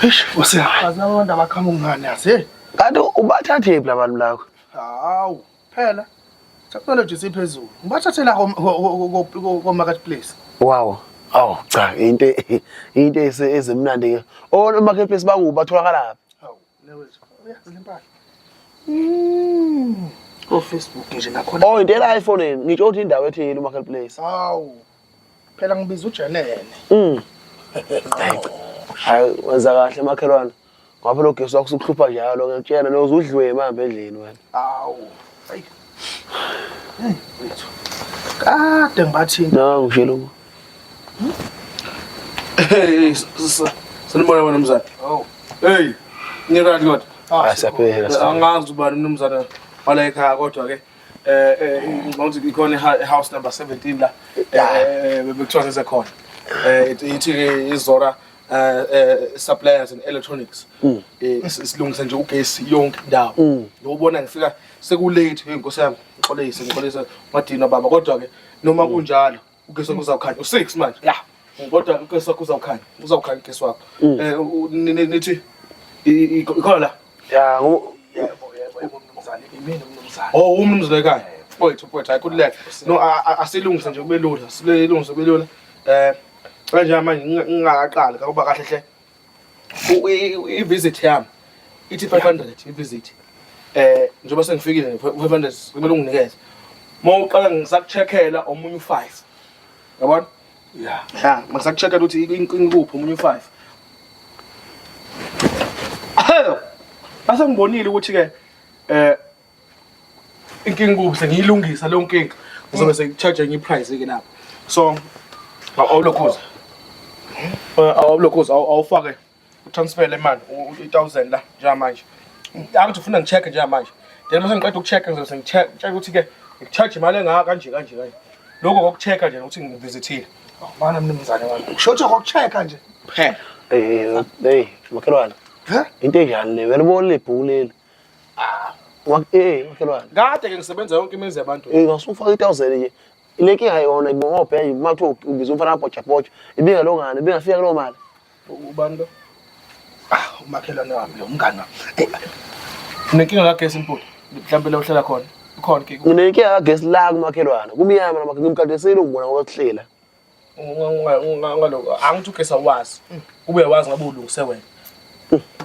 Eish, Nkosi yami. Azi abantu abaqhamuka ngani yazi. Kanti ubathathephi labantu lakho? Hawu, phela technology siphezulu. Ngibathathela ko marketplace. Wow. Awu cha into ezimnandi ke. O marketplace bakubi batholakala phi? Hawu, lewethu. Uyazi le mpahla. Ko Facebook nje nakhona. Oh into ela iPhone ngitsho ukuthi indawo ethile marketplace. Hawu. Phela ngibiza uJenene. Hayi wenza kahle makhelwane. Ngoba phela ugesi wakho usukuhlupha njalo ngiyakutshela lo uzudliwe manje endlini wena. Hawu. Hayi. Hey, wethu. Kade ngibathinta. Nangu nje lo. Hey, sanibona wena mzane. Oh. Hey, ngirathi kodwa. Hayi siyaphela. Angazi ubani mnumzane wala ekhaya kodwa ke ngicabanga ukuthi ikhona i-house number 17 la bekuthiwa sesekhona. Ithi ke izora suppliers and electronics. Silungise nje ugesi yonke indawo. Ngiyobona ngifika sekulate hey nkosi yami ngixolise ngixolise ngadinwa baba kodwa ke noma kunjalo ugesi wakho uzawukhanya u6 manje. Yeah. Kodwa ugesi wakho uzawukhanya uzawukhanya ugesi wakho. Nithi ikhona la. Ya ngoba Yebo, yebo, yebo mnumzane. Imini mnumzane. Oh umnumzane ekhaya. Mfowethu mfowethu hayi khululeka. No asilungise nje kube lula. Silungise kube lula. Manje manje ngingakaqali ngoba kahle hle i-visit yami ithi 500 i-visit. Njengoba sengifikile 500 kumele unginikeze. Uma uqala ngisakucheckela omunye u5. Yabona? Yeah. Ya, ngisakucheckela ukuthi inkinga ikuphi omunye u5. Base ngibonile ukuthi ke inkinga kuphi sengiyilungisa leyo nkinga. Ngizobe sengicharge enye iprice ke lapho. So awulokhuza. Awulokhuza awufake utransfer le mali u1000 la njengamanje. Angithi ufuna ngicheck njengamanje. Then mase ngiqeda ukucheck ngizobe sengicheck ukuthi ke ngicharge imali engaka kanje kanje kanje. Lokho kokuchecka nje ukuthi ngivisithile. Mana mnumzane wami. Kusho ukuthi kokuchecka nje. Phela. Hey hey makhelwane. He? Into enjani le? Wena ubona lebhuku leli. Makhelwane. Kade ke ngisebenza yonke imizi yabantu. Ngasufaka i1000 nje. Le nkinga yona ibongobhe uma kuthiwa ubiza umfana kabhoja ibingalongani ibingafika kuleyo mali. Ubani lo? Ah, umakhelwane wami lo mngani wami. Hey, Unenkinga kagesi impilo. Mhlawumbe la uhlala khona. Ukhona inkinga. Nginenkinga kagesi la kumakhelwane. Kumnyama noma ngimkadesile ukubona ngoba kuhlela. Ungaloko angithi ugesi awazi. Ube wazi ngabe ulungise wena.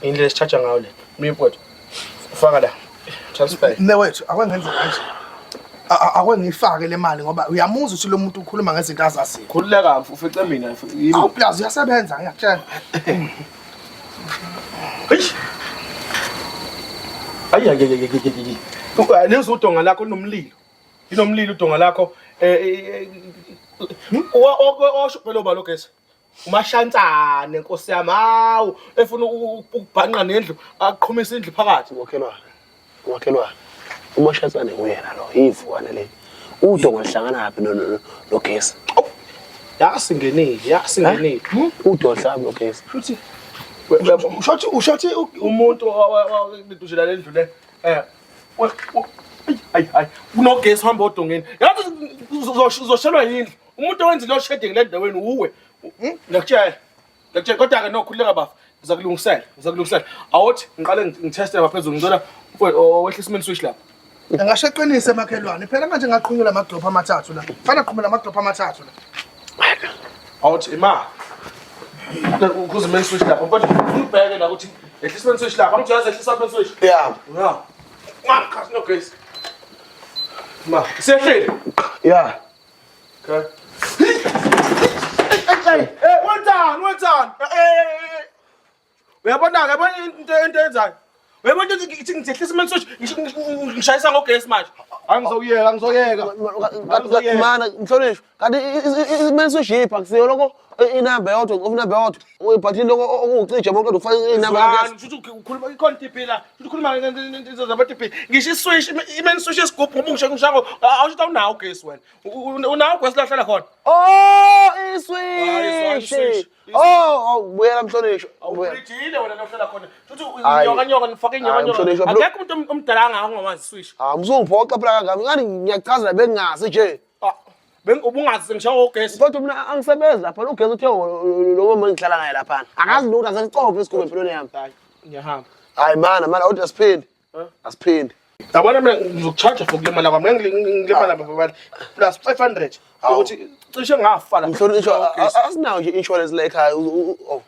Indlela esicharge ngayo le. Mfowethu. Ufaka la. Transfer. Mnewethu, akwengenze kanje. Akwe ngifake le mali ngoba uyamuzwa ukuthi lo muntu ukhuluma ngezinto azaziyo. Khululeka mfo ufice mina yimi. Awu plus uyasebenza ngiyakutshela. Eish. Ayi ayi ayi ayi ayi. Lezo udonga lakho linomlilo. Linomlilo udonga lakho osho phela obalo gesi. Umashantsane nkosi yami hawu efuna ukubhanqa nendlu aqhumisa indlu phakathi. Umakhelwane. Umakhelwane. Umashatsane nguyena lo ivukane leli. Udonga lihlangana phi nogesi? Yasingenile, yasingenile. Udonga lihlangana nogesi. Shuthi ushothi ushothi Umuntu owalidujela lendlu le ayi ayi kunogesi uhamba odongeni. Yazi uzoshelwa yindlu. Umuntu owenza lo shedding le ndaweni uwe. Ngiyakutshela. Ngiyakutshela kodwa ke no khululeka bafa. Ngizakulungisela, ngizakulungisela. Awuthi ngiqale ngitheste lapha phezulu ngicela wehlisa main switch lapha. Ngasho eqinise makhelwane. Phela manje ngaqhunyelwa amadrop amathathu la. Fana qhumela amadrop amathathu la. Awuthi ima. Ukuze main switch lapha. Mfowethu ubheke la ukuthi ehlisa main switch lapha. Angithi uyazi ehlisa main switch. Yeah. Yeah. Ungakhasi nogesi. Ma, siyehlile. Yeah. Okay. Hey, wenzani wenzani? Uyabona ke yabona into enzayo. Uyabona into ithi ngizehlisa main switch ngishayisa ngogesi manje. Angizoyeka, ngizoyeka. Mana mhlonishwa kanti imeni switch akusiyo lokho inamba yodwa inamba yodwa uyibhathini lokho okuwucija bonke ufake inamba Zwana, futhi ukhuluma ikhona TP la. Futhi ukhuluma ngezinto zama TP. Ngisho iswitch imain switch yesigubhu ngoba ngisho ngisho awusho ukuthi awunawo ugesi wena. Unawo ugesi la hlala khona. Oh, Hayi, iswitch. iswitch. Oh, buyela mhlonishwa. Buyela. Awubridile wena la uhlala khona. Futhi Hayi. inyoka nyoka nifake inyoka Hayi, nyoka. mhlonishwa, Akekho umuntu omdala angaka ongawazi iswitch. Ah, msungiphoxa phela kangaka. Ngani ngiyachaza bengingazi nje. Ah. Ubungazi ngishawa ugesi. Kodwa mina angisebenzi lapha, ugesi uthe lo mama ngihlala naye laphana. Akazi lutho, asesicofe isigubhu empilweni yami. Hayi, ngiyahamba. Hayi mana, mana uthi asiphindi. Asiphindi. Yabona mina ngizokucharge for kulimala kwami. Ngeke ngilimala baba plus 500 ukuthi cishe ngafa la. Mhlonishwa asinayo nje insurance la ekhaya. Oh.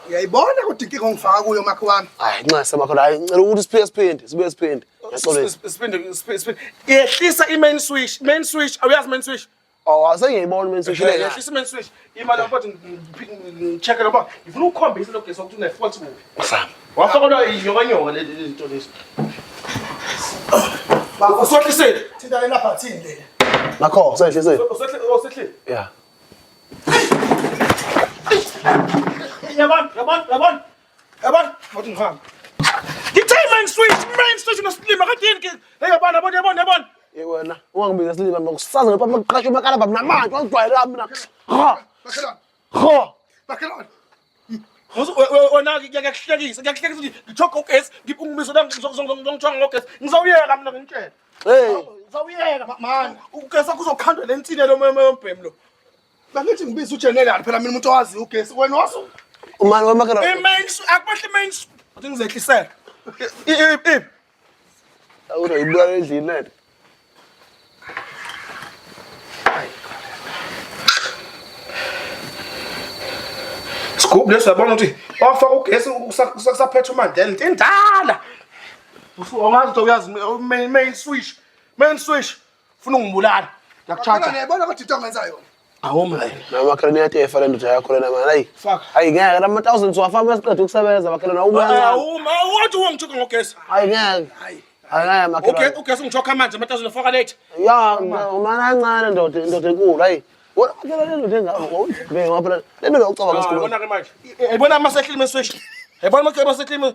Uyayibona kodwa inkinga ongifaka kuyo makhi wami. Hayi nxese makhona, hayi ngicela ukuthi siphinde siphinde, sibuye siphinde. Ngiyaxolisa. Siphinde siphinde. Yehlisa i-main switch, main switch, awuyazi main switch. Oh, asengiyibona main switch le. Yehlisa i-main switch. Imali mfowethu ngi-check ngoba ngifuna ukukhombisa lo gesi ukuthi une-fault kuphi. Sam. Wafakelwa inyokanyoka le zinto lezi. Usohlisile. Thinta lena bhathini le. Makho, sehlisile. Usohlisile. Yeah. Yabona, yabona, yabona. Yabona, wathi ngihamba. Ngithe main switch, main switch unesilima kanti yini ke? Hey yabona, yabona, yabona, yabona. Ye wena, ungangibiza isilima mina kusaza ngepapa kuqasha umakalabha mina manje wangijwayela mina. Ha. Makhelwane, Ha. makhelwane. Wena ngiyakuhlekisa, ngiyakuhlekisa ukuthi ngithoga ugesi, ngipungumisa la ngizongithoga ngogesi. Ngizawuyeka mina ngitshela. Hey. Ngizawuyeka. Man, Ugesi wakho uzokhandwa le nsini lo moya yombhemu lo. bengithi ngibiza ugeneral phela mina umuntu owaziyo ugesi wena wasu. Umani wemakhelwane. I-main switch, akubehla i-main switch. Wathi ngizehlisela. I Uzoyibulala endlini lento. Sigubhu leso yabona ukuthi wafaka ugesi kusaphethe uMandela into endala. Usu angazi ukuthi uyazi main switch. Main switch. Ufuna ungibulala. Makhelwane Ngiyakucharge. uyayibona kodwa into ongenza yona. Awumi wena. Namakhelwane iyatefa le ndoda yakho lena mani. Hayi. Faka. Hayi ngeke lama thousands wafaka masiqeda ukusebenza makhelwane awumani. Awumi. Wathi ungithuka ngogesi. Hayi ngeke. Hayi. Hayi ngeke makhelwane. Ugesi ugesi ungithoka manje ama-thousand faka late. Ya, umana kancane ndoda, indoda enkulu hayi. Wona makhelwane le ndoda engako, wawuyibheke ngoba phela le ndoda ucabanga isigubhu. Yabona ke manje. Yabona amasehlile main switch. Yabona amasehlile.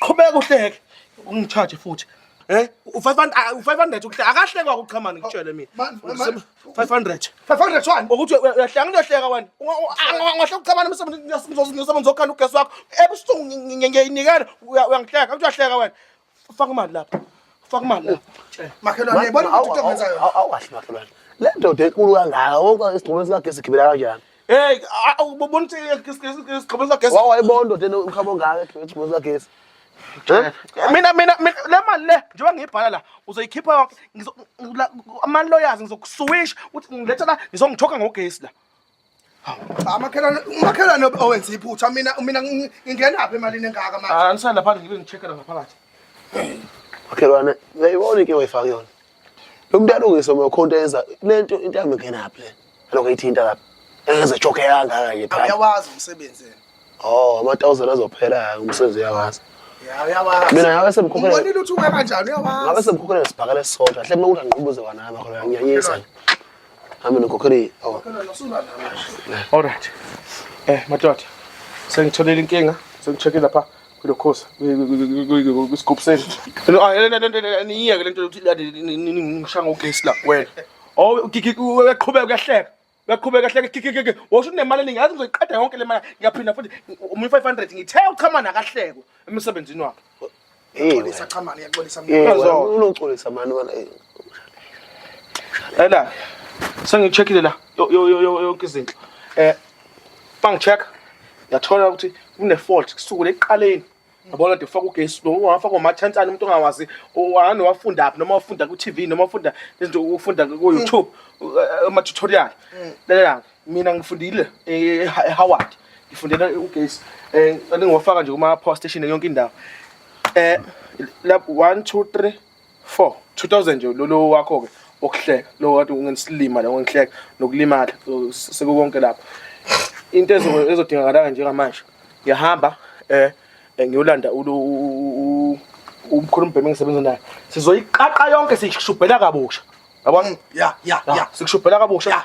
Qhubeka uhleke. Ungicharge futhi. Eh? U500 u500 ukuhleka akahlekwa ukuchamana ngikutshele mina. Man, man. 500. 500 wani. Ukuthi uyahleka uyahleka wena. Ungahleka ukuchamana umsebenzi okhanda ugesi wakho. Ebusuku ngiyayinikela uyangihleka uthi uyahleka wena. Faka imali lapha. Faka imali lapha. Makhelwane uyayibona kodwa into ongenza yona. Awukahle makhelwane. Le ndoda enkulu kangaka, wonke isigubhu sikagesi gibela kanjani? Hey, ubona ukuthi isigqobo sakagesi. Wawayibona indoda enomkhaba ongaka egibela isigubhu sikagesi. Eh? Mina le mali le njengoba ngiyibhala la uzoyikhipha yonke ama-lawyers ngizokusuwisha ukuthi ngiletha la ngizongithoka ngogesi la. Cha makhelwane, umakhelwane owenza iphutha mina mina ngingenaphi emalini engaka manje. Ah, anisale lapha ngibe ngi-check-ela ngaphakathi. Makhelwane, uyayibona inkinga oyifake yona. Lo muntu alungise uma khonto yenza le nto into yami ingenaphi le. Lokho eyithinta lapha. Enze joke kangaka nje phela. Uyawazi umsebenzi yena. Oh, ama-thousand azophela umsebenzi uyawazi. Ya uyawazi. Mina ngabe semkhokhela Umbonile ukuthi uwe kanjani ngabe uyawazi. semkhokhela nesibhakela esisodwa. Hle mina ukuthi angiqubuze kwanami makhelwane nginyanyisa. Nami ngikhokhela oh. Makhelwane usulwa nami. All right. Madoda. Sengitholile inkinga, sengi-check-ile lapha kulokhosa kwisigubhu senu. Ah, niyeke lento yokuthi ngishaya ngogesi la wena. Oh, uyaqhubeka uyahleka. Uyaqhubeka uyahleka kikikiki. Washo unemali eningi, yazi ngizoyiqeda yonke le mali. Ngiyaphinda futhi umunye 500 ngithe uchamana akahlekwe emsebenzini wakhe. Eh. Xolisa chamani iyaxolisa mina. Eh, Ngazona. unoxolisa mani wena. Ela. Sengi-check-ile la yonke izinto. Bangi-check. Ngiyathola ukuthi kune fault kusukela ekuqaleni. Yabona nje ufaka ugesi lo ungafaka umathantsana umuntu ongawazi wani wafunda phi noma wafunda ku TV noma wafunda izinto ufunda ku YouTube ama tutorial. Lalela mina ngifundile eHoward. Ngifundela ugesi. Ngicela ngiwafaka nje kuma power station yonke indawo. La 1 2 3 4 2000 nje lo wakho ke wokuhleka lo kade ungensilima la ungihleka nokulimala sekukonke lapho. Into ezodingakala njengamanje ngiyahamba ngiyolanda umkhulu umbhemi engisebenza naye sizoyiqaqa yonke siyishubhela kabusha yabona. Ya ya ya. Sikushubhela kabusha. Ya,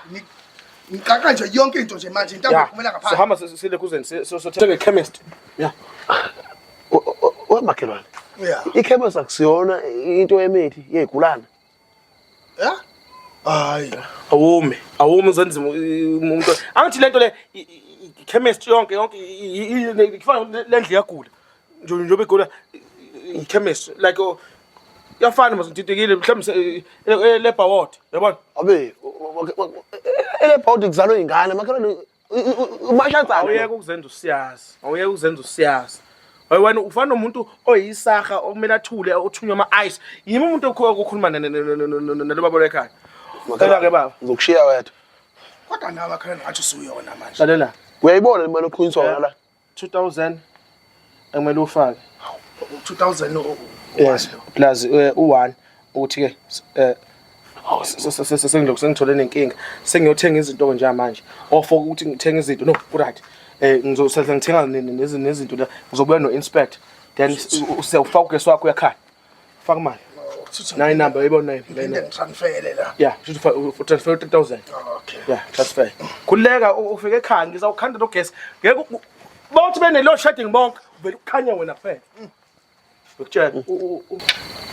ngiqaqa nje yonke into nje manje intambo iphumela ngaphandle. Sihamba sile kuzeni sothenga i-chemist. Ya. Wemakhelwane. Ya. Ikhemisi akusiyona into yemithi yey'gulane. Ya. Hayi. Awumi, awumi uzenzima umuntu. Angithi lento le i-chemist yonke yonke kufana le ndlu iyagula. Nje njengoba igula i-chemist like oh, Kuyafana mase ngididekile mhlawumbe labor ward, yabona? Abe elebhawudi kuzalwe ingane makhelwane umashansana. Awuyeke ukuzenza usiyazi. Awuyeke ukuzenza usiyazi. Hayi wena ufana nomuntu oyisaha okumele athule othunywa ama-ice. Yimi umuntu okukhuluma nalo baba lekhaya. Cela ke baba. Ngizokushiya wedwa. Kodwa nawe makhelwane ngathi usuyona manje. Lalela. Uyayibona le mali oqhunyiswa wona la? 2000 ekumele ufake. 2000 Yes, plus u1 ukuthi ke awu sengilokhu sengithole nenkinga. Sengiyothenga izinto njengamanje. Off ukuthi ngithenga izinto. No, ku right. Ngizosehla ngithenga nezinto la. Ngizobuya no inspector. Then usewufaka ugesi wakho uyakhanya. Faka imali. Nayi number yayibona nayi. Ngiphinde ngitransfere la. Yeah, should transfer 3000. Okay. Yeah, transfer. Khululeka ufike ekhaya ngizawukhanda lo gesi. Ngeke bothi bene load shedding bonke uvele ukhanya wena kuphela. Ngikutshela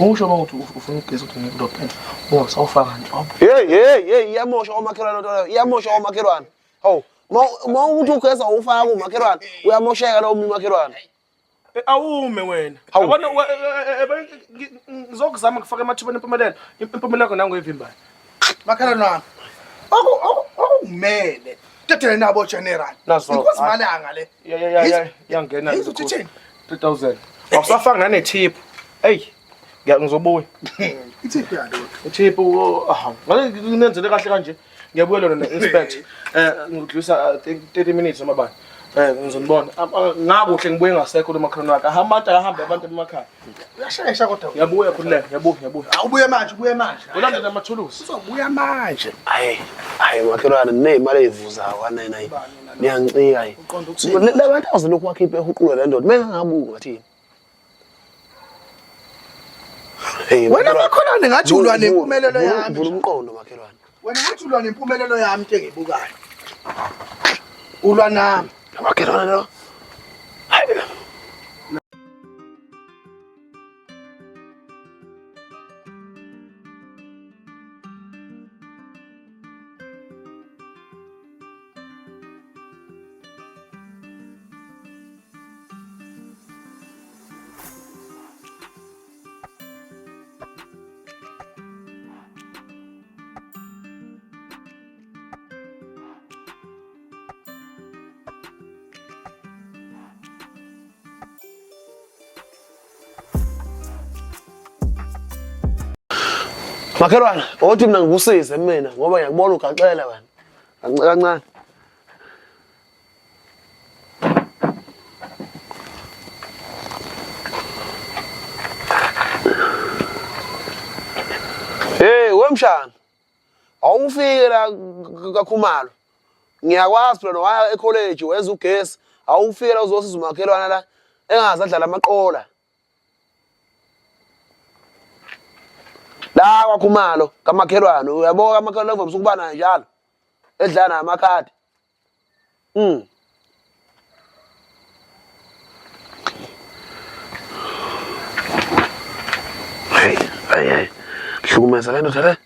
usho uma uthi ufuna ugesi uthi ngikulophela ungasawufaka nje. Hey hey hey iyamosha omakhelwane nto leyo. Iyamosha omakhelwane. Hawu, ma ukuthi ugesi awufaka umakhelwane, uyamosheka lowo umakhelwane. Awume wena. Hawu. Yabona ngizokuzama ngifake emathubeni empumelelo. Impumelelo nangu evimbayo. Makhelwane wami. Okumele. Dedele nabo general. Nazo. Inkosi malanga le. Ya ya ya ya yangena. Yizo uthini? 3000. Awusafanga nane tip. Ey. Ngizobuya. Ithiphi yalo? Ithip aha. Ngale nginenzele kahle kanje. Ngiyabuya lona ne-inspector. Ngidlulisa 30 minutes noma bani. Ngizonibona. Ngakuhle ngibuye ngasekho lo makhelwane wakhe. Ahamba abantu ahambe abantu emakhaya. Uyashesha kodwa. Ngiyabuya khululeka, ngiyabuya, ngiyabuya. Awubuye manje, ubuye manje. Ulandela amathulusi. Uzobuya manje. Hayi, hayi makhelwane nineyimali eyivuzayo kanene hayi. Niyancika hayi. Uqonda ukuthini? La bantu awuzilokhu wakhipha ehuqula le ndoda. Mengangabuki ngathini? Hey, Wena makhelwane ngathi ulwa nempumelelo yami. Vula umqondo makhelwane. Wena ngathi ulwa nempumelelo yami into engiyibukayo. Ulwa nami. Makhelwane lo. Hayi. Makhelwane, othi mina ngikusize mina ngoba ngiyakubona ugaxela wena. Kancane kancane. Hey, wemshana. Awufike la kaKhumalo. Ngiyakwazi phela waya ecollege wenza ugesi. Awufike la uzosiza umakhelwane la engaze adlala amaqola. La kwaKhumalo kamakhelwane uyabo kamakhelwane kuvamise ukuba naye njalo. Edlala namakhadi. Hey, hey, hey. Hlukumeza le ndoda le.